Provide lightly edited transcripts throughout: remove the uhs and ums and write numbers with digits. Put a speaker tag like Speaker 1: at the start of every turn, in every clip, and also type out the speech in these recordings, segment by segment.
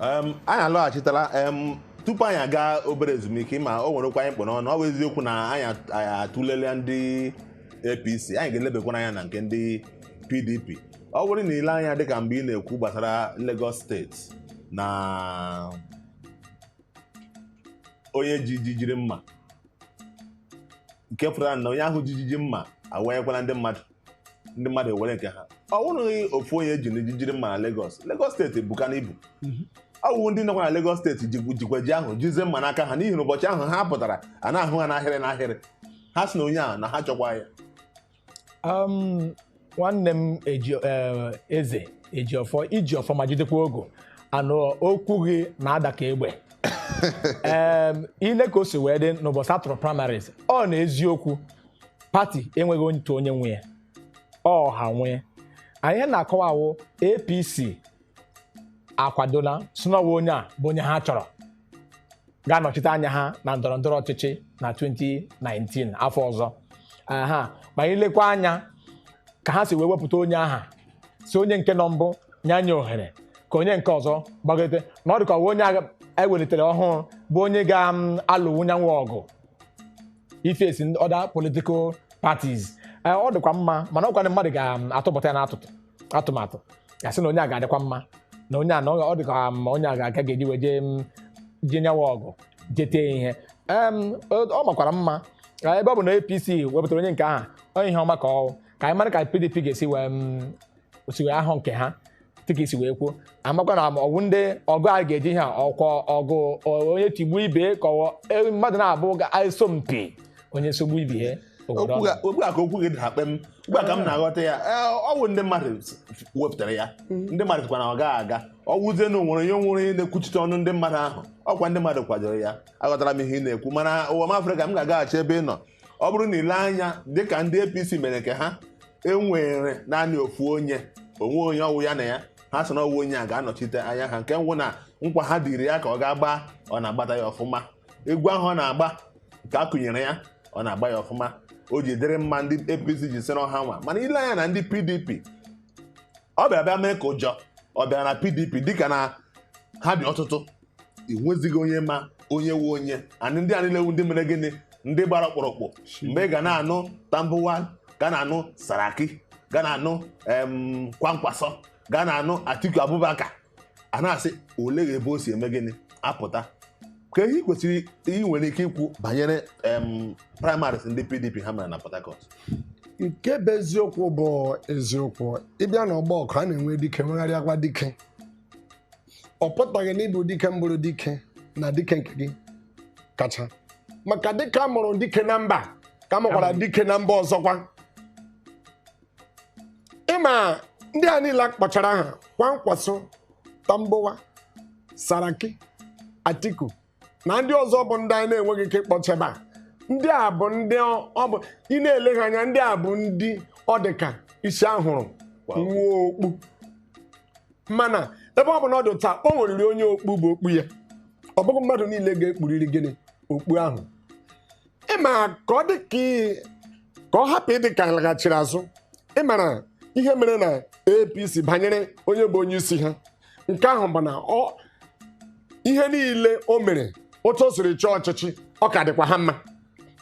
Speaker 1: Anyị alọghachitala. Tupu anyị aga obere ezumike, ma o nwere okwu anyị kpụ n'ọnụ. Ọ bụ eziokwu na anyị atụlela ndị APC, anyị ga-elebakwa anya na nke ndị PDP. Ọ bụrụ na ile anya, dịka mgbe ị na-ekwu gbasara Lagos Steeti na onye ji jijiri mma, nke pụtara na onye ahụ ji jiji mma awanyekwala ndị mmadụ, ndị mmadụ ewere nke ha. Ọ bụrụghị ofu onye ji na jijiri mma na Lagos. Lagos Steeti buka na ibu. Ọ wụ ndị nọkwa na Lagos Steeti jikwa ji ahụ jizie mma n'aka ha, n'ihi na ụbọchị ahụ ha pụtara, a na-ahụ ha n'ahịrị n'ahịrị. Ha sị na onye ahụ na ha chọkwa ya.
Speaker 2: Nwanne m eji eze eji ọfọ iji ọfọ ma jidekwa ogo anụ okwu gị na-ada ka egbe. Ile ka o si wee dị n'ụbọchị atụrụ primaries, ọ na eziokwu pati enweghị otu onye nwe ya, ọ ha nwee. Anyị na-akọwa awụ APC akwadola si n'ọwa onye a bụ onye ha chọrọ ga-anọchite anya ha na ndọrọ ndọrọ ọchịchị na 2019, afọ ọzọ. Aha, ma anyị lekwa anya ka ha si wee wepụta onye aha, si onye nke nọ mbụ nye anya ohere ka onye nke ọzọ gbagote, na ọ dị ka ọ bụ onye agha ewelitere ọhụrụ bụ onye ga-alụ nyanwụ ọgụ ifesi other political parties. Ọ dịkwa mma, mana ọkwa ndị mmadụ ga-atụpụta ya n'atụtụ atụmatụ ya, sị na onye a ga-adịkwa mma na onye a na ọ dịka ma onye a ga-aga ga-eji wee jee jee nyawa ọgụ jete ihe. Ọ makwara mma. Ebe ọ bụ na APC wepụtara onye nke ahụ, ọ ihe ọma ka ọ ka anyị mara ka PDP ga-esi wee si wee ahụ nke ha, dịka isi wee kwuo. Amakwa na ọgwụ ndị ọgụ a ga-eji ihe a ọkwa ọgụ onye tigbuo ibe ka mmadụ na-abụ ga-eso mpi onye sogbu ibe ya obodo
Speaker 1: okwu
Speaker 2: ọ
Speaker 1: ugbu a ka okwu gị dara kpem, ugbu a ka m na-aghọta ya. Ee, ọ bụ ndị mmadụ wepụtara ya, ndị mmadụ sịkwa na ọ gaghị aga. Ọ wụzie na o nwere onye nwere onye na-ekwuchite ọnụ ndị mmadụ ahụ, ọkwa ndị mmadụ kwadoro ya. Aghọtara m ihe ị na-ekwu, mana ụwa m Afrịka, m ga-agaghachi ebe ị nọ. Ọ bụrụ na ile anya dịka ndị APC mere nke ha, enwere naanị ofu onye, onwe onye ọwụ ya na ya, ha sị na ọwụ onye a ga-anọchite anya ha, nke nwụ na nkwa ha dịrị ya ka ọ ga-agba, ọ na-agbata ya ọfụma. Egwu ahụ ọ na-agba nke a kụnyere ya, ọ na-agba ya ọfụma, o ji dịrị mma ndị APC ji sịrị ọha nwa. Mana ile anya na ndị PDP, ọ bịara bịa mee ka ụjọ ọ bịara na PDP, dịka na ha dị ọtụtụ, enwezighị onye ma onye wu onye. And ndị a niile wu ndị mere gịnị, ndị gbara ọkpụrụkpụ. Mgbe ị ga na-anụ Tambuwal, ga na-anụ Saraki, ga na-anụ Kwankwaso, ga na-anụ Atiku Abubakar, a na-asị ole ebe o si eme gịnị apụta. Ka ihe ị kwesịrị ị nwere ike ikwu banyere primaries ndị PDP ha mere na Port Harcourt?
Speaker 3: Nke bụ eziokwu bụ eziokwu, ịbịa n'ọgbọ ọkụ, a na-enwe dike, nwegharịakwa dike. Ọ pụtaghị na ịbụ dike mbụrụ dike na dike nke gị kacha, maka dịka a mụrụ dike na mba ka a mụkwara dike na mba ọzọkwa. Ịma ndị a niile kpọchara aha, Kwankwaso, Tambuwal, Saraki, Atiku na ndị ọzọ, bụ ndị anyị na-enweghị ike ịkpọchebe a. Ndị a bụ ndị ọ bụ ị na-ele ha anya, ndị a bụ ndị ọ dị ka isi ahụrụ nwa okpu. Mana ebe ọ bụ na ọ dị taa, o nweriri onye okpu bụ okpu ya. Ọ bụghị mmadụ niile ga-ekpuriri gịnị okpu ahụ. Ịma ka ọ dị ka ka ọ hapụ ịdị ka laghachiri azụ. Ịmara ihe mere na APC banyere onye bụ onye isi ha nke ahụ bụ na ọ ihe niile o mere, otu o siri chọọ ọchịchị, ọ ka dịkwa ha mma,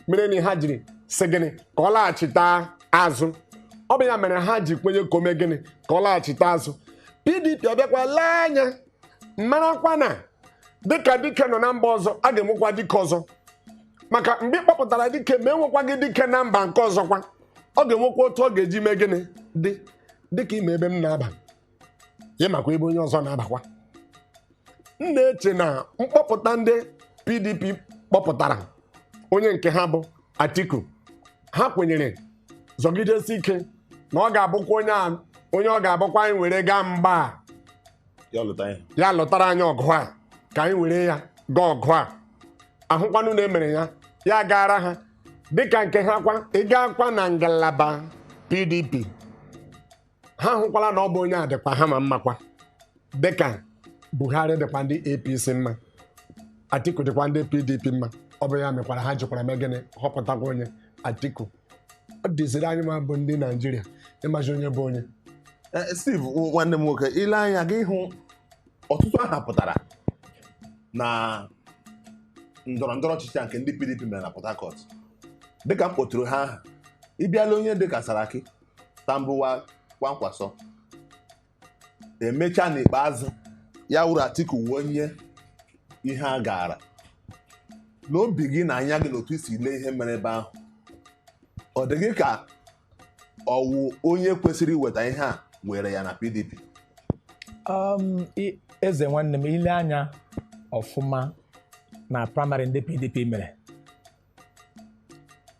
Speaker 3: mere na ha jiri sị gịnị ka ọ laghachite azụ. Ọ bụ ya mere ha ji kwenye ka o mee gịnị, ka ọ laghachite azụ. PDP abịakwa lee anya, marakwa na dịka dike nọ na mba ọzọ, a ga-enwekwa dike ọzọ, maka mgbe ị kpọpụtara dike ma enwekwa gị dike na mba nke ọzọkwa, ọ ga-enwekwa otu ọ ga-eji mee gịnị dị dịka ime ebe m na-aba ya, makwa ebe onye ọzọ na-abakwa. M na-eche na mkpọpụta ndị PDP kpọpụtara onye nke ha bụ Atiku, ha kwenyere zọgidesi ike na ọ ga-abụkwa onye a, onye ọ ga-abụkwa anyị were gaa mgba a.
Speaker 1: Ya lụta ihe.
Speaker 3: Ya lụtara anyị ọgụ a, ka anyị were ya gaa ọgụ a. Ahụkwanụ na emere ya, ya gara ha dịka nke ha kwa. Ịgakwa na ngalaba PDP, ha hụkwala na ọ bụ onye a dịkwa ha ma mmakwa, dịka Buhari dịkwa ndị APC mma, Atiku dịkwa ndị PDP mma. Ọ bụ ya mekwara ha jikwara mee gịnị, họpụtakwa onye Atiku. Ọ dịziri anyị ma bụ ndị Naijiria ịmazi onye bụ onye.
Speaker 1: Steve, nwanne m nwoke, ile anya gị hụ Ọtụtụ aha pụtara na ndọrọ ndọrọ ọchịchị a nke ndị PDP mere na Port Harcourt. Dịka m kpọtụrụ ha aha, ịbịala onye dịka Saraki, Tambuwal, Kwankwaso, emechaa n'ikpeazụ ya wụrụ Atiku wụ onye ihe a gara n'obi gị na anya gị na otu isi lee ihe mere ebe ahụ, ọ dị gị ka ọwụ onye kwesịrị iweta ihe a were ya na PDP?
Speaker 2: Eze nwanne m, ile anya ọfụma na primary ndị PDP mere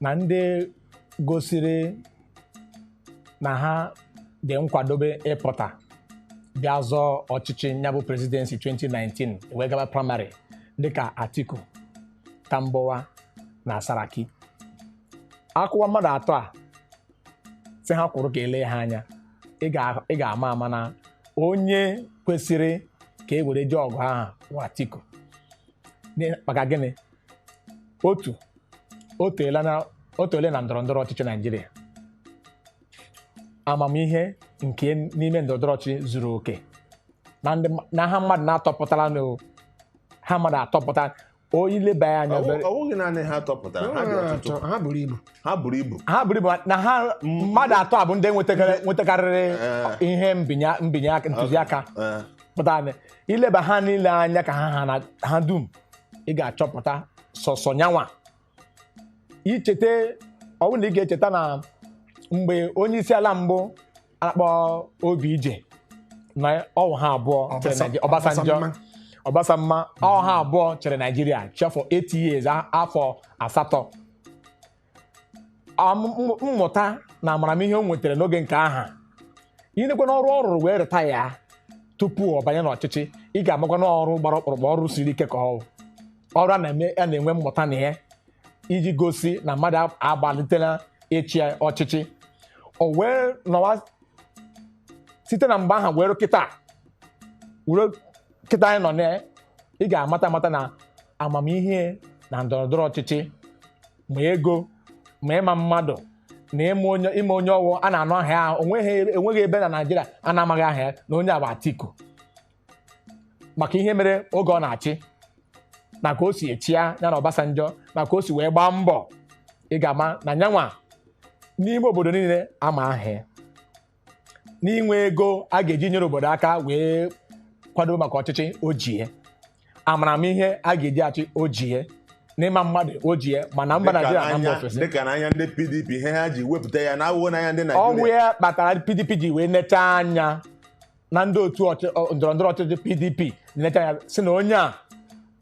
Speaker 2: na ndị gosiri na ha dị nkwadobe ịpụta bịa zọọ ọchịchị ya bụ presidency 2019 wee gaba primary, dịka Atiku, Tambuwal na Saraki, akwụkwọ mmadụ atọ a sị ha kwụrụ ka ele ha anya, ị ga-ama ama na onye kwesịrị ka e were jee ọgụ ahụ bụ Atiku. Maka gịnị? Otu o teela na o teele na ndọrọ ndọrọ ọchịchị Naijiria, amamihe nke n'ime ndọrọ ndọrọ ọchịchị zuru oke na ndị na ha mmadụ na-atọpụtara na ha mmadụ atọpụta onye ileba ya anya obere.
Speaker 1: Ọ bụghị naanị ha tọpụtara, ha dị ọtụtụ.
Speaker 3: Ha buru ibu.
Speaker 1: Ha buru ibu.
Speaker 2: Ha buru ibu na ha mmadụ atọ a bụ ndị nwetakarịrị ihe mbinye aka, ntụziaka pụtara na ileba ha niile anya ka ha ha na ha dum, ị ga-achọpụta sọsọ nyanwa. Icheta, ọ bụrụ na ị ga-echeta na mgbe onye isi ala mbụ akpọ Obi ije na ọwụ ha abụọ chere Obasanjo.
Speaker 3: Ọbasanjọ.
Speaker 2: Ọbasanma, ọ ha abụọ chere Naijiria chịa for 8 years, afọ 8. Mmụta na amamihe o nwetara n'oge nke aha inekwa n'ọrụ ọ rụrụ wee rịta ya tupu ọ banye n'ọchịchị, ị ga-amakwa n'ọrụ gbara ọkpụrụkpụ, ọrụ siri ike ka ọ ọrụ a na-eme a na-enwe mmụta na ya iji gosi na mmadụ agbalitela ịchị ọchịchị. O wee nọwa site na mgbe ahụ wee kịta were kịta anyị nọ na ya, ị ga-amata amata na amamihe na ndọrọ ndọrọ ọchịchị, ma ego ma ịma mmadụ na ịma onye ọwụ a na-anụ aha ya, enweghị ebe na Naịjirịa a na-amaghị aha ya na onye a bụ Atiku, maka ihe mere oge ọ na-achị na ka o si echia ya na Obasanjo na ka o si wee gbaa mbọ, ị ga-ama na nyanwa n'ime obodo niile ama aha ya n'inwe ego a ga-eji nyere obodo aka wee kwado maka ọchịchị ojie, amamihe a ga-eji achị ojie, n'ịma mmadụ ojie, mana mba
Speaker 1: Dịka
Speaker 2: Naijiria na mba ofesi.
Speaker 1: Dịka n'anya ndị PDP, ihe ha ji wepụta ya na-awụghị n'anya ndị
Speaker 2: Ọnwụ
Speaker 1: Naijiria.
Speaker 2: ya kpatara PDP ji wee nechaa anya na ndị otu ndọrọ ndọrọ ọchịchị PDP necha anya si na onye a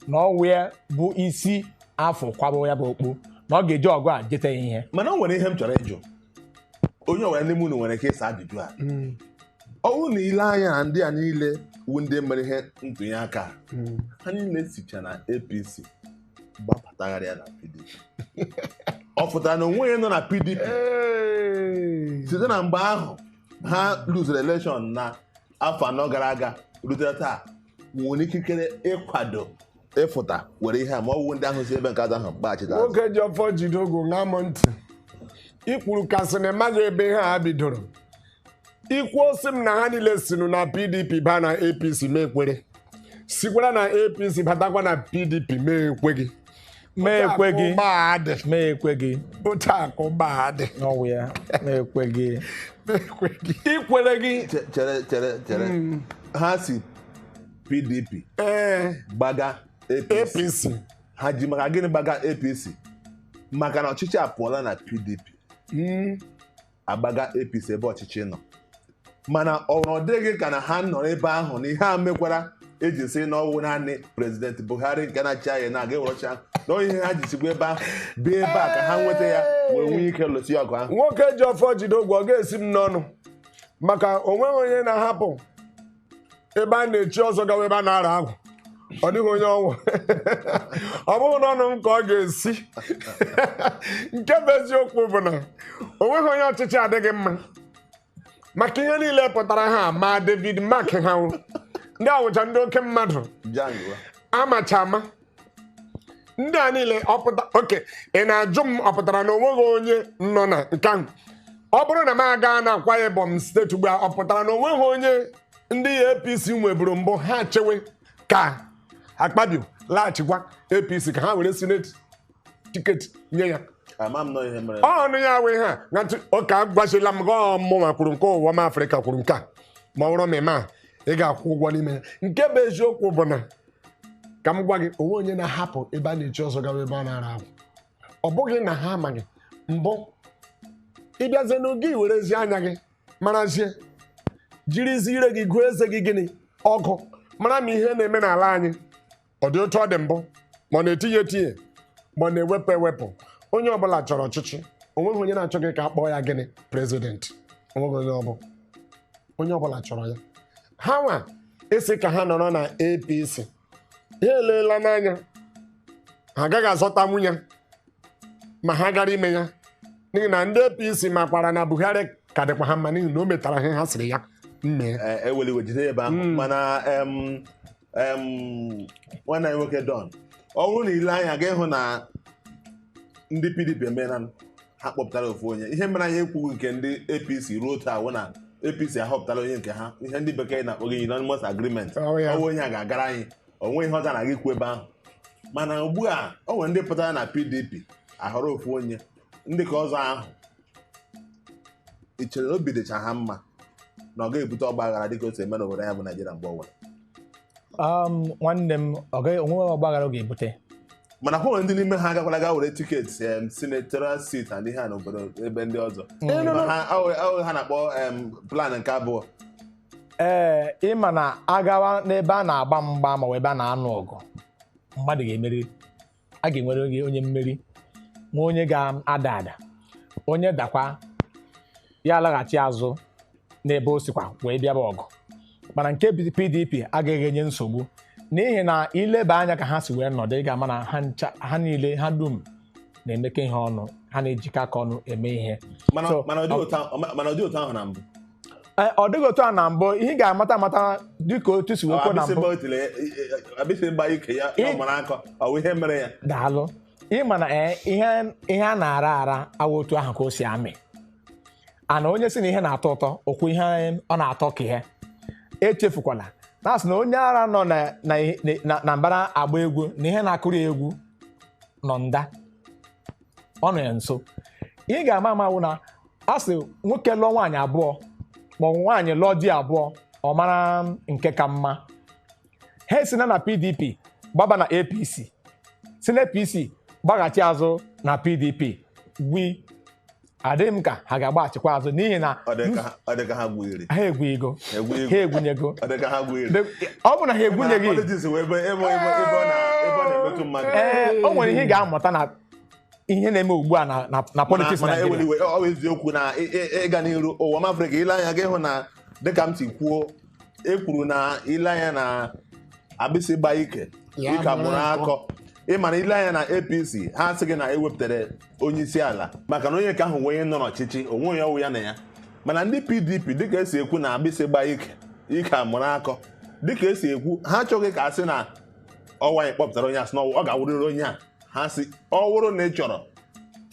Speaker 2: na ọnwụ ya bụ isi afọ kwabo ya bụ okpu na ọ ga-eji ọgụ a jete ya ihe.
Speaker 1: Mana o nwere ihe m chọrọ ịjụ onye ọbụla n'ime unu nwere ike ịsa ajụjụ a. Ọ bụrụ na ile anya na ndị a niile wu ndị mere ihe ntụnye aka, ha niile sicha na APC gbapụtagharịa na PDP, ọ pụtara na onwe onye nọ na PDP site na mgbe ahụ ha luzere election na afọ 4 gara aga rutere taa nwere ikikere ịkwado ịfụta were ihe a, ma ọ wụ ndị ahụ si ebe nke azụ ahụ gbaghachite azụ?
Speaker 3: Nwoke ji ọfọ jide ogu, ṅaa m ntị. Ikwuru kasị na ịmaghị ebe ihe a bidoro. Ikwuo sị m na ha niile sinụ na PDP baa na APC, ma ekwere sikwara na APC batakwa na PDP, ma ekwe gị.
Speaker 2: Ma ekwe gị.
Speaker 3: Gbaa dị.
Speaker 2: Ma ekwe gị.
Speaker 3: Otu akụ gbaa dị.
Speaker 2: Ọnwụ ya ma ekwe gị.
Speaker 3: Ma ekwe gị.
Speaker 2: Ikwere gị.
Speaker 1: Chere, chere, chere. Ha si PDP gbaga APC.
Speaker 3: APC.
Speaker 1: Ha ji maka gịnị gbaga APC? Maka na ọchịchị apụọla na PDP, agbaga APC ebe ọchịchị nọ. Mana ọ dịghị ka na ha nọrọ ebe ahụ na ihe a mekwara eji sị na ọwụ naanị Prezidenti Buhari nke na-achị anyị na-aga ewere na ihe ha ji sikwa ebe ahụ bịa ebe a ka ha nweta ya wee nwee ike lụsị ọgụ ahụ.
Speaker 3: Nwoke ji ọfọ jide ogwe, ọ ga-esi m n'ọnụ maka onweghị onye na-ahapụ ebe a na-echi ọzọ gawa ebe a na-ara agwụ. Ọ dịghị onye ọnwụ, ọ bụghị n'ọnụ m ka ọ ga-esi. Nke bụ eziokwu bụ na onweghị onye ọchịchị adịghị mma maka ihe niile pụtara ha ma David Mark ha wụ ndị awụcha ndị oke mmadụ.
Speaker 1: Jango.
Speaker 3: Amacha ama ndị a niile ọpụta oke. Ị na-ajụ m, ọ pụtara na onweghị onye nọ na nke ahụ? Ọ bụrụ na m aga na Akwa Ibom Steeti ugbu a, ọ pụtara na onweghị onye Ndị APC nweburu mbụ ha chewe ka Akpabio laghachikwa APC ka ha were senate ticket nye ya.
Speaker 1: Ama m nọ ihe mere.
Speaker 3: Ọnụ ya wee ha na ntụ ụka gwachila m gọọ mụnwa kwuru nke ụwa m Afrịka kwuru nke a, ma ọ bụrụ ma ị ma ị ga-akwụ ụgwọ n'ime ya. Nke bụ eziokwu bụ na ka m gwa gị, onwe onye na-ahapụ ebe a na-echi ọzọ gawa ebe a na-ara agwụ. Ọ bụghị na ha amaghị mbụ. Ịbịazie n'oge iwerezi anya gị marazie, jirizie ire gị gụọ eze gị gịnị ọgụ, mara ma ihe na-eme n'ala anyị ọ dị otu ọ dị mbụ, ma ọ na-etinye etinye, ma ọ na-ewepụ ewepụ. Onye ọbụla chọrọ ọchịchị, onweghị onye na-achọghị ka a kpọọ ya gịnị president. Onweghị onye ọbụ onye ọbụla chọrọ ya. Ha nwa ịsị ka ha nọrọ na APC, ha eleela n'anya ha agaghị azọta nwunye ma ha gara ime ya, n'ihi na ndị APC makwara na Buhari ka dịkwa ha mma, n'ihi na o metara ihe ha sịrị ya mmee.
Speaker 1: Eweli iwe jide ebe ahụ, mana nwanne anyị nwoke Don, ọ bụrụ na ile anya ga ịhụ na ndị PDP emeela, ha kpọpụtara ofu onye. Ihe mere anyị ekwughị nke ndị APC ruo taa wụ na APC ahọpụtara onye nke ha, ihe ndị bekee na-akpọ gị unanimous agreement.
Speaker 3: Oh, yeah.
Speaker 1: Ọ bụ onye a ga-agara anyị, o nweghị ihe ọzọ na-aga ikwu ebe ahụ. Mana ugbu a o nwere ndị pụtara na PDP ahọrọ ofu onye, ndị ka ọzọ ahụ ị chere na obi dịcha ha mma na ọ ga-ebute ọgba aghara dịka o si eme n'obodo anyị bụ Naijiria mgbe ọbụla?
Speaker 2: Nwanne m, ọ gaghị onwe ọgbaghara ọ ga-ebute.
Speaker 1: Mana kwa nwere ndị n'ime ha agakwala ga were ticket senatorial seat and ihe a n'obodo ebe ndị ọzọ. Ma ha ọ ha na-akpọ plan nke abụọ.
Speaker 2: Ee, ịma na agawa n'ebe a na-agba mgba ma ọ bụ ebe a na-anụ ọgụ, mmadụ ga-emeri, a ga-enwere onye mmeri, nwa onye ga-ada ada, onye dakwa ya alaghachi azụ n'ebe o sikwa wee bịaba ọgụ. Mana nke PDP agaghị enye nsogbu, n'ihi na ileba anya ka ha si wee nọdụ, ị ga-ama na ha ncha, ha niile, ha dum na-emekọ ihe ọnụ, ha na-ejikọ aka ọnụ eme ihe.
Speaker 1: Mana
Speaker 2: So,
Speaker 1: mana ọ dị otu ahụ na mbụ.
Speaker 2: Ee, ọ dịghị otu a na mbụ. Ihe ị ga-amata amata dịka otu si wee kwuo na
Speaker 1: Abịsị
Speaker 2: mbụ.
Speaker 1: gba otile, abịsị gba ike ya ya ọ mara akọ, ọ bụ ihe mere ya.
Speaker 2: Daalụ. Ịma na ee, ihe a na-ara ara awa otu ahụ ka o si amị ana onye si na ihe na-atọ ụtọ okwu ihe ọ na-atọ ka ihe echefukwala na asị na onye ara nọ na mbara agba egwu na ihe na-akụrụ ya egwu nọ nda ọ nọ ya nso. Ihe ga-ama ama wụ na a sị nwoke lụọ nwaanyị abụọ ma ọ bụ nwaanyị lụọ di abụọ, ọ mara nke ka mma. Ha esina na PDP gbaba na APC, si na APC gbaghachi azụ na PDP. Gwi adịghị m ka ha ga-agbaghachikwa azụ, n'ihi na
Speaker 1: Ọ dị ka ha gwughiri.
Speaker 2: Ha egwughego.
Speaker 1: Egwu.
Speaker 2: Ha egwunyego.
Speaker 1: Ọ dị ka ha gwughiri.
Speaker 2: Ọ bụ na ha egwunyeghị.
Speaker 1: Politics wee ebe ọ na-emetụ mmadụ.
Speaker 2: Ee, o nwere ihe ị ga-amụta na ihe na-eme ugbu a na politics
Speaker 1: Mana
Speaker 2: Nigeria.
Speaker 1: eweli iwe, ọ bụ eziokwu na ịga n'iru ụwa m Afrịka, ile anya gị hụ na dịka m si kwuo, e kwuru na ile anya na agbịsị gba ike
Speaker 3: Ya
Speaker 1: ike mụrụ
Speaker 3: mụrụ
Speaker 1: akọ. Ị mana ile anya na APC, ha sị gị na ewepụtara onye isi ala maka na onye nke ahụ nwee nọ n'ọchịchị onwe onye ọwụ ya na ya. Mana ndị PDP, dịka esi ekwu na agbịsị gba ike ike amụrụ akọ, dịka esi ekwu, ha achọghị ka a sị na ọnwa anyị kpọpụtara onye a sị na ọ ga-awụrịrị onye a. Ha sị ọ wụrụ na ị chọrọ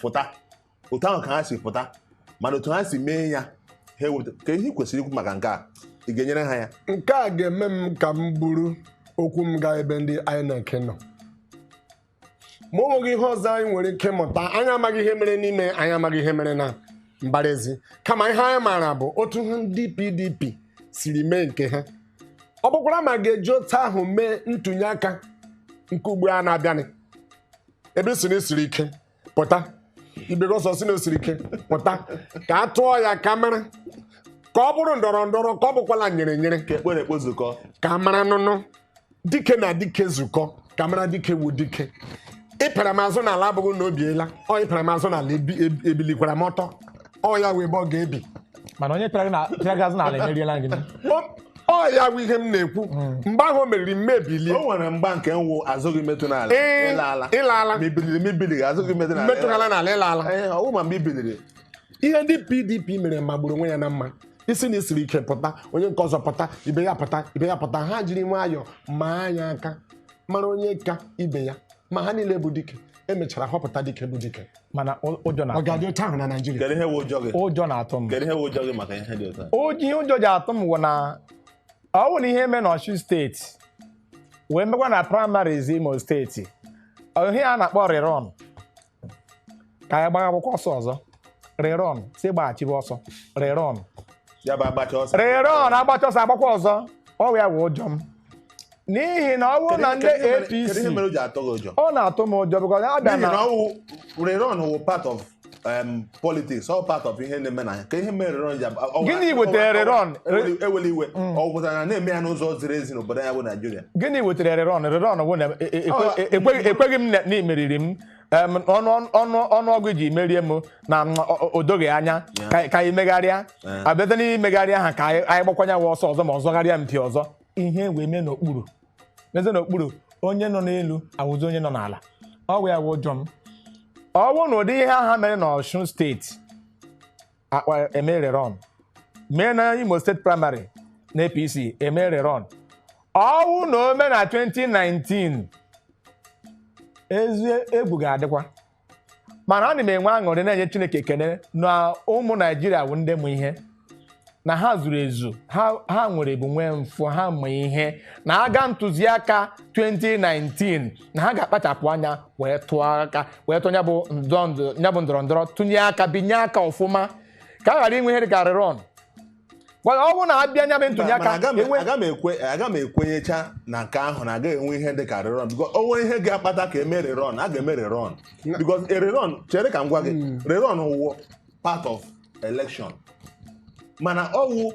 Speaker 1: pụta otu ahụ ka ha si pụta, mana otu ha si mee ya ha ewepụta ka ihe ị kwesịrị ikwu maka nke a, ị ga-enyere ha ya.
Speaker 3: Nke a ga-eme m ka m buru okwu m gaa ebe ndị INEC nọ, ma o nweghị ihe ọzọ anyị nwere ike ịmụta. Anyị amaghị ihe mere n'ime, anyị amaghị ihe mere na mbara ezi, kama ihe anyị maara bụ otu ndị PDP siri mee nke ha. Ọ bụkwara ma ga-eji otu ahụ mee ntụnye aka nke ugbu a na-abịanị, ebe si na esiri ike pụta, ibe gị ọsọ si na osiri ike pụta, ka a tụọ ya ka mara, ka ọ bụrụ ndọrọ ndọrọ, ka ọ bụkwala nyere nyere.
Speaker 1: Ka ekpere ekpo zukọ.
Speaker 3: Ka mara nụnụ dike na dike zukọ, ka mara dike wu dike. Ịpịara m azụ n'ala abụghị na obiela ọ ịpịara m azụ n'ala ebilikwara m ọtọ, ọ ya wee ebe ọ ga-ebi.
Speaker 2: Mana onye pịara gị pịara gị azụ n'ala emeriela gị.
Speaker 3: Ọ ya wụ ihe m na-ekwu mgbe ahụ o meriri m ebilie.
Speaker 1: O nwere mgba nke nwụ azụghị metụ n'ala.
Speaker 3: Ee,
Speaker 1: ịlaala.
Speaker 3: Ịlaala.
Speaker 1: Ma ibiliri ma ibilighị, azụghị metụ n'ala.
Speaker 3: Metụghala n'ala, ịlaala.
Speaker 1: Ee, ọ wụ ma mgbe ibiliri.
Speaker 3: Ihe ndị PDP mere magburu onwe ya na mma. Isi na isiri ike pụta, onye nke ọzọ pụta, ibe ya pụta, ibe ya pụta, ha jiri nwayọọ maa anya aka mara onye ka ibe ya, ma ha niile bụ dike. Emechara họpụta dike bụ dike.
Speaker 2: Mana ụjọ
Speaker 3: Ọ
Speaker 2: na-atụ m.
Speaker 3: ga-adị otu ahụ na Naịjirịa?
Speaker 1: Kedu ihe wụ ụjọ gị?
Speaker 2: Ụjọ na-atụ m.
Speaker 1: Kedu ihe wụ ụjọ gị maka ihe dị otu a?
Speaker 2: Ụjọ, ihe ụjọ ji atụ m wụ na Ọ bụ na ihe mee n'Ọshun steeti wee mekwa na primaries Imo steeti, ihe a na-akpọ rerun, ka anyị gbaa akwụkwọ ọsọ ọzọ, rerun si gbaghachibe ọsọ, rerun.
Speaker 1: Ya bụ agbacha ọsọ.
Speaker 2: Rerun, agbacha ọsọ, agbakwa ọzọ. Ọ ya wụ ụjọ m, n'ihi na ọ bụrụ na ndị
Speaker 1: Kedu ihe
Speaker 2: APC
Speaker 1: mere o ji atọ gị ụjọ?
Speaker 2: Ọ na-atụ m ụjọ because abịa
Speaker 1: N'ihi na
Speaker 2: na
Speaker 1: ọwụ rerun wụ part of politics, all part of ihe na-eme na ya. Ka ihe mere rerun ji
Speaker 2: Gịnị wetara rerun?
Speaker 1: Eweli iwe, ọ pụtara na na-eme ya n'ụzọ ziri ezi n'obodo ya bụ Naijiria.
Speaker 2: Gịnị wetara rerun? Rerun bụ na ekweghị m na ị meriri m, ọnụ ọnụ ọnụọgụ ji merie m na o doghị anya, ka anyị megharịa. Abịaza n'imegharị aha, ka anyị gbakwanye wa ọsọ ọzọ, ma ọzọgharịa mpi ọzọ, ihe wee mee n'okpuru, mezie n'okpuru, onye nọ n'elu awụzi onye nọ n'ala. Ọ wụ ya wụ ụjọ m. Ọ bụrụ na ụdị ihe aha mere n'Ọshun steeti akpa eme rerun, mee na Imo steeti primary na APC eme rerun, ọwụ na o mee na 2019, ezi egwu ga-adịkwa. Mana ana m enwe aṅụrị, na-enye Chineke ekene na ụmụ Naijiria bụ ndị mụ ihe na ha zuru ezu, ha nwere bụ nwee mfụ, ha ma ihe na aga ntụziaka 2019, na ha ga-akpachapụ anya wee tụọ aka, wee tụọ ya bụ ya bụ ndọrọ ndọrọ, tụnye aka, binye aka ọfụma, ka a ghara inwe ihe dịka rerun. Ọ bụrụ na abịa nya bụ ntụnye
Speaker 1: Mana
Speaker 2: aka enwe
Speaker 1: aga m ekwenyecha na nke ahụ na agaghị enwe ihe dị ka rerun, because o nwere ihe ga-akpata ka eme rerun, a ga-eme rerun, because a rerun, chere ka m gwa gị, rerun wụ part of election. Mana ọwụ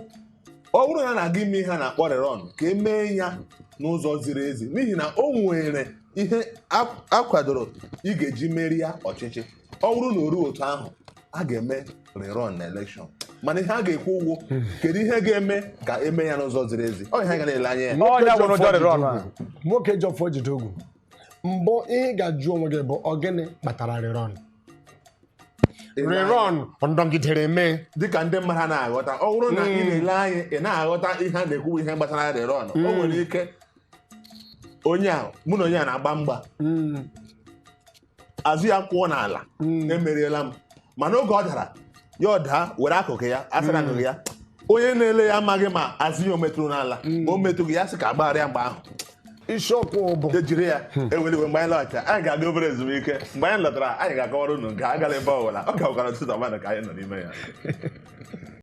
Speaker 1: ọ bụrụ na a na-aga ime ihe a na-akpọ rerun, ka emee ya n'ụzọ ziri ezi, n'ihi na o nwere ihe akwadoro ị ga-eji merie ọchịchị. Ọ bụrụ na o ruo otu ahụ, a ga-eme rerun na election. Mana ihe a ga-ekwu ụgwọ, kedu ihe ga-eme ka eme ya n'ụzọ ziri ezi? Ọ ihe a ga na-ele anya ya.
Speaker 2: Ọ ya gwụrụ ụjọ rerun a.
Speaker 3: Nwoke Jọfọ jide ogwu mbụ, ihe ị ga-ajụ onwe gị bụ, ọ gịnị kpatara rerun? Rerun ndọgidere mee.
Speaker 1: Dịka ndị mmadụ na-aghọta, ọ bụrụ na ị na-ele anya, ị na-aghọta ihe a na-ekwu, ihe gbasara rerun, o nwere ike onye a, mụ na onye a na-agba mgba, azụ ya kwụọ n'ala, emeriela m. Mana oge ọ dara, ya ọ daa were akụkụ ya asara akụkụ ya, onye na-ele ya amaghị ma azụ ya o metụrụ n'ala ma o metụghị ya, sị ka agbagharịa mgbe ahụ.
Speaker 3: Isiokwu bụ
Speaker 1: Ejiri ya eweliwe. Mgbe anyị lọghachara, anyị ga-aga obere ezumike. Mgbe anyị lọtara, anyị ga-akọwara unu nke agala ebe ọ bụla. Ọ ga-akwara ụtụtụ ọma ka anyị nọ n'ime ya.